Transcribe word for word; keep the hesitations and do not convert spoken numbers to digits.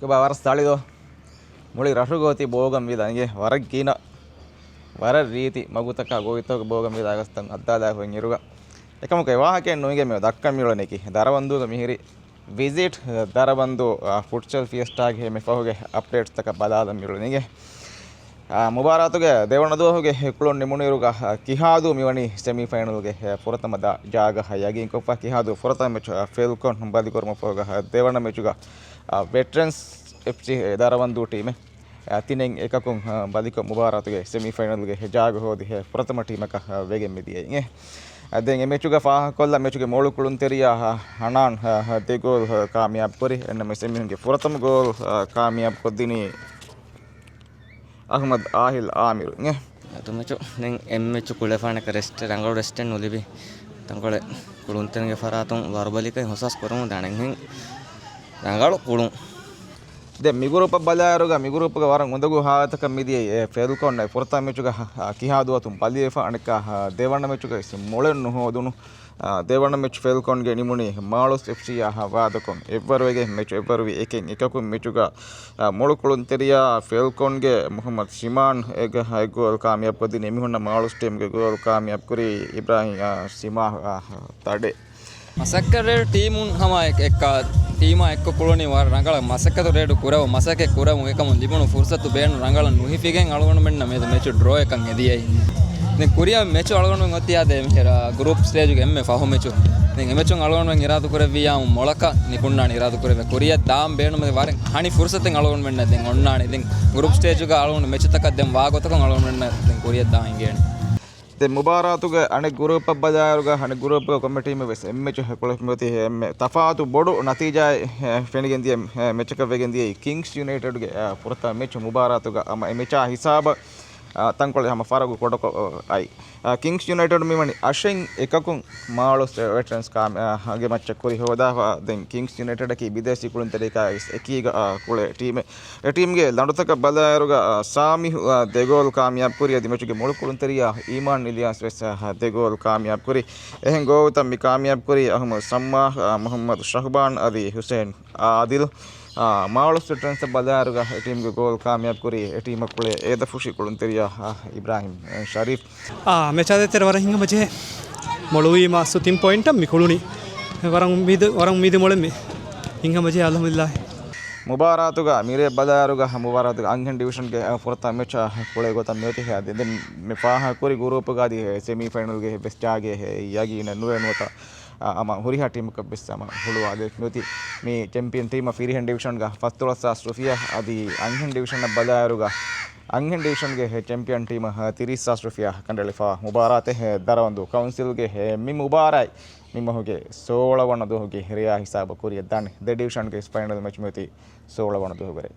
ކޮބާ ވަރަށް ސަޅިދޯ؟ މުޅި ރަށުގަ އޮތީ ބޯގަން ވީދާ އިނގޭ. ވަރަށް ގިނަ، ވަރަށް ރީތި މަގުތަކާ ގޮވިތަކުގެ ބޯގަން ވީދާ ގަސްތައް ހައްދާލާފަ އިރުގަ. އެކަމަކު އެ ވާހަކައެއް ނުއިނގޭ މި ދައްކަން މިއުޅެނީކީ. ދަރަވަންދޫގަ މިހިރީ ވިޒިޓް ދަރަވަންދޫ، އާ، ފުޓްސަލް ފިއެސްޓާގެ މި ފަހުގެ އަޕްޑޭޓްސްތަކަށް ބަލާލަން މިއުޅެނީގެ. އާ، މުބާރާތުގެ ދެވަނަ ދުވަހުގެ ކުޅުން ނިމުނުއިރުގަ، އާ، ކިހާދޫ މިވަނީ ސެމީފައިނަލްގެ، އާ، ފުރަތަމަ ދާ ޖާގަ ޔަގީންކޮށްފަ. ކިހާދޫ ފުރަތަމަ މެޗު، އާ، ފެލްކޮން ބަލިކުރުމަށްފަހުގަ، އާ، ދެވަނަ މެޗުގަ، އާ، ވެޓްރަންސް އެފްސީ ދަރަވަންދޫ ޓީމެއް، އާ، ތިނެއް އެކަކުން، އާ، ބަލިކޮށް މުބާރާތުގެ ސެމީފައިނަލްގެ ޖާގަ ހޯދި ފުރަތަމަ ޓީމަކަށް، އާ، ވެގެން މިދިޔައީ. އާ، ދެން އެ މެޗުގަ ފާހަގަކޮށްލަ މެޗުގެ މޮޅު ކުޅުންތެރިޔާ، އާ، ހަނާން، އާ، ދެ ގޯލް، އާ، ކާމިޔާބު ކުރި. އެންނަމެސް އެމީހުންގެ ފުރަތަމަ ގޯލް، އާ، ކާމިޔާބު ކޮށްދިނީ އަހްމަދު އާހިލް އާމިރު. އެ އަތު މެޗު ދެން އެއް މެޗު ކުޅެފާނެކަ ރެސްޓް، ރަނގަޅު ރެސްޓެއް ނުލިބި. ތަންކޮޅެއް ކުޅުންތެރިންގެ ފަރާތުން ވަރުބަލިކަން ހުސާސް ކުރަމުން ދާނެ. އެހެން ރަނގަޅު ކުޅުން. ދެން މި ގުރޫޕަށް ބަލާއިރުގަ މި ގުރޫޕުގަ ވަރަށް އުނދަގޫ ހާލަތަކަށް މިދިޔައީ. އެ ފެލްކޮން އެ ފުރަތަމަ މެޗުގަ ކިހާދޫ އަތުން ބަލިވެފަ، އަނެއްކާ ދެވަނަ މެޗުގަ ވެސް މޮޅެއް ނުހޯދުނު. އާ، ދެވަނަ މެޗު ފެލްކޮންގެ ނިމުނީ މާޅޮސް އެފްސީއާ ވާދަކޮށް. އެއްވަރު ވެގެން މެޗު އެއްވަރުވި އެކެއް އެކަކުން. މެޗުގަ، އާ، މޮޅު ކުޅުންތެރިޔާ ފެލްކޮންގެ މުހައްމަދު ޝިމާން އެއް ގ-، އެއް ގޯލް ކާމިޔާބު ކޮށްދިނީ. އެމީހުންނަށް މާޅޮސް ޓީމްގެ ގޯލް ކާމިޔާބު ކުރީ އިބްރާހިމް، އާ، ސިމާ، އާ، ތަޑެ. މަސައްކަތު ރޭޑު ޓީމުން ހަމަ އެކ-، އެއްކާ ޓީމާ އެއްކޮށް ކުޅުނީ ވަރަށް ރަނގަޅަށް މަސައްކަތު ރޭޑު ކުރެވު-، މަސައްކަތް ކުރެވުން އެކަމުން ލިބުނު ފުރުސަތު ބޭނުން ރަނގަޅަށް ނުހިފިގެން އަޅުގަނޑުމެންނަށް މިއަދު މެޗު ޑްރޯއެއްކަން ހެދިޔައީ. ދެން ކުރިއަށް މެޗު އަޅުގަނޑުމެން އޮތީ އާދެ މިހިރަ ގްރޫޕް ސްޓޭޖުގެ އެންމެ ފަހު މެޗު. ދެން އެ މެޗުން އަޅުގަނޑުމެން އިރާދު ކުރެއްވިއްޔާ މޮޅަކަށް ނިކުންނާނެ އިރާދު ކުރެވޭ. ކުރިއަށް ދާން ބޭނުމެއް ވަރަށް ހަނި ފުރުސަތެއް އަޅުގަނޑުމެންނަށް ދެން އޮންނާނެ. ދެން ގްރޫޕް ސްޓޭޖުގަ އަޅުގަނޑު މެޗުތަކަށް ދެން ވާގޮތަކުން އަޅުގަނޑުމެންނަށް ދެން ކުރިއަށް ދާން އިނގޭނެ. ދެން މުބާރާތުގެ އަނެއް ގުރޫޕަށް ބަލާއިރުގަ، އަނެއް ގުރޫޕުގެ ކޮންމެ ޓީމެއް ވެސް އެއް މެޗު ކުޅެފަ މިއޮތީ އެންމެ ތަފާތު ބޮޑު ނަތީޖާއެއް، އެ، ފެނިގެން ދިޔަ، އެ، މެޗަކަށް ވެގެން ދިޔައީ ކިންގްސް ޔުނައިޓެޑްގެ، އެ، ފުރަތަމަ މެޗު. މުބާރާތުގަ ހަމަ އެ މެޗާ ހިސާބަށް، އެ، ތަންކޮޅެއް ހަމަ ފަރަގު ކުޑަކޮށް، އެ، އައި. އެ، ކިންގްސް ޔުނައިޓެޑް މިވަނީ އަށެއް އެކަކުން މާޅޮސް، އެ، ވެޓްރަންސް ކާ-، އެ، ގެ މެޗަށް ކުރި ހޯދާފަ. ދެން ކިންގްސް ޔުނައިޓެޑަކީ ބިދޭސީ ކުޅުންތެރިޔަކާ އެކީގަ، އެ، ކުޅޭ ޓީމެއް. އެ ޓީމްގެ ލަނޑުތަކަށް ބަލާއިރުގަ، އާ، ސާމިހު، އާ، ދެ ގޯލް ކާމިޔާބު ކުރި. އަދި މެޗުގެ މޮޅު ކުޅުންތެރިޔާ އީމާން އިލްޔާސް ވެސް، އާ، ދެ ގޯލް ކާމިޔާބު ކުރި. އެހެން ގޯލްތައް މި ކާމިޔާބު ކުރީ އަހުމަދު ސައްމާހް، އާ، މުހައްމަދު ޝަހުބާން އަދި ހުސެން އާދިލް. އާ، މާޅޮސް ވެޓްރަންސް ބަލާއިރުގަ އެ ޓީމްގެ ގޯލް ކާމިޔާބު ކުރީ އެ ޓީމަށް ކުޅޭ އޭދަފުށި ކުޅުންތެރިޔާ، އާ، އިބްރާހިމް ޝަރީފް. އާ، މެޗާ ދޭތެރެ ވަރަށް ހިނގަމަޖެހޭ. މޮޅުވީމާ ސުތިން ޕޮއިންޓަށް މި ކުޅުނީ. ވަރަށް އުއްމީދު، ވަރަށް އުއްމީދު މޮޅެއް މި ހިނގަމަޖެހޭ، އަލްހަމްދުލިއްލާހި. މުބާރާތުގަ މިރޭ ބަލާއިރުގަ މުބާރާތުގެ އަންހެން ޑިވިޝަންގެ ފުރަތަމަ މެޗާ ކުޅޭ ގޮތަށް މިއޮތީ. ދެން މި ފާހަގަކުރި ގުރޫޕުގަ އަދި ސެމީ ފައިނަލްގެ ވެސް ޖާގައެއް ޔަގީނެއް ނުވޭ ނުވަތަ، އަ، ހަމަ ހުރިހާ ޓީމަކަށް ވެސް ހަމަ ހުޅުވާލެވޭ. މިއޮތީ މި ޗެމްޕިއަން ޓީމަށް ފިރިހެން ޑިވިޝަންގަ ފަސްދޮޅަސް ހާސް ރުފިޔާ އަދި އަންހެން ޑިވިޝަނަށް ބަލާއިރުގަ އަންހެން ޑިވިޝަންގެ ޗެމްޕިއަން ޓީމަށް ތިރީސް ހާސް ރުފިޔާ ކަނޑައެޅިފަ. މުބާރާތެއް ދަރަވަންދޫ ކައުންސިލްގެ މި މުބާރާތް މި މަހުގެ ސޯޅަ ވަނަ ދުވަހުގެ ރެޔާ ހިސާބަށް ކުރިއަށް ދާނެ. ދެ ޑިވިޝަންގެ ފައިނަލް މެޗް މިއޮތީ ސޯޅަ ވަނަ ދުވަހުގެ ރޭ.